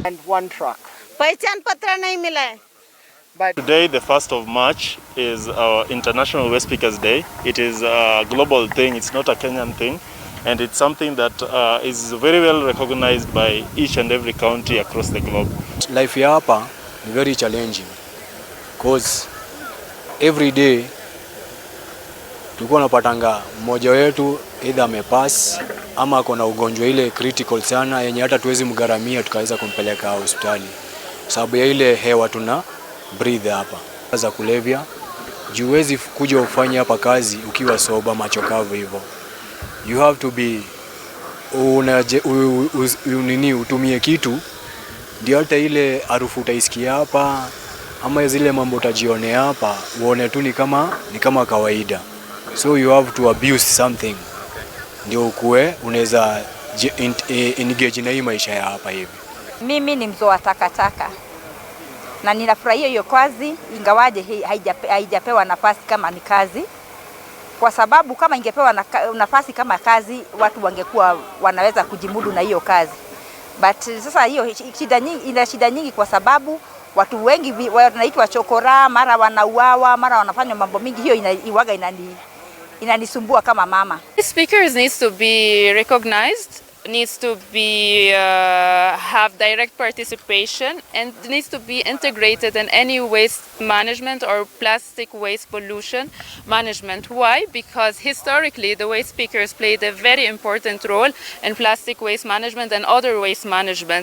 And one truck. पहचान पत्र नहीं मिला है। But Today, the 1st of March, is our International Waste Pickers Day. It is a global thing, it's not a Kenyan thing, and it's something that is very well recognized by each and every county across the globe. Life ya hapa ni very challenging, 'cause every day tulikuwa napatanga mmoja wetu either amepass ama ako na ugonjwa ile critical sana yenye hata tuwezi mgharamia tukaweza kumpeleka hospitali, sababu ya ile hewa tuna breathe hapa za kulevya. Juu huwezi kuja ufanye hapa kazi ukiwa sober, macho kavu hivyo. You have to be unaje, nini, utumie kitu ndio hata ile harufu utaisikia hapa ama zile mambo utajionea hapa uone tu ni kama kawaida. So you have to abuse something ndio ukue unaweza engage na hii maisha ya hapa hivi. Mimi ni mzoa takataka na ninafurahia hiyo kazi, ingawaje haijapewa nafasi kama ni kazi, kwa sababu kama ingepewa nafasi kama kazi, watu wangekuwa wanaweza kujimudu na hiyo kazi. But sasa hiyo shida nyingi, ina shida nyingi kwa sababu watu wengi wanaitwa chokora, mara wanauawa, mara wanafanya mambo mingi. Hiyo iwaga inanisumbua kama mama. Pickers needs to be recognized, needs to be have direct participation, and needs to be integrated in any waste management or plastic waste pollution management. Why? Because historically the waste pickers played a very important role in plastic waste management and other waste management.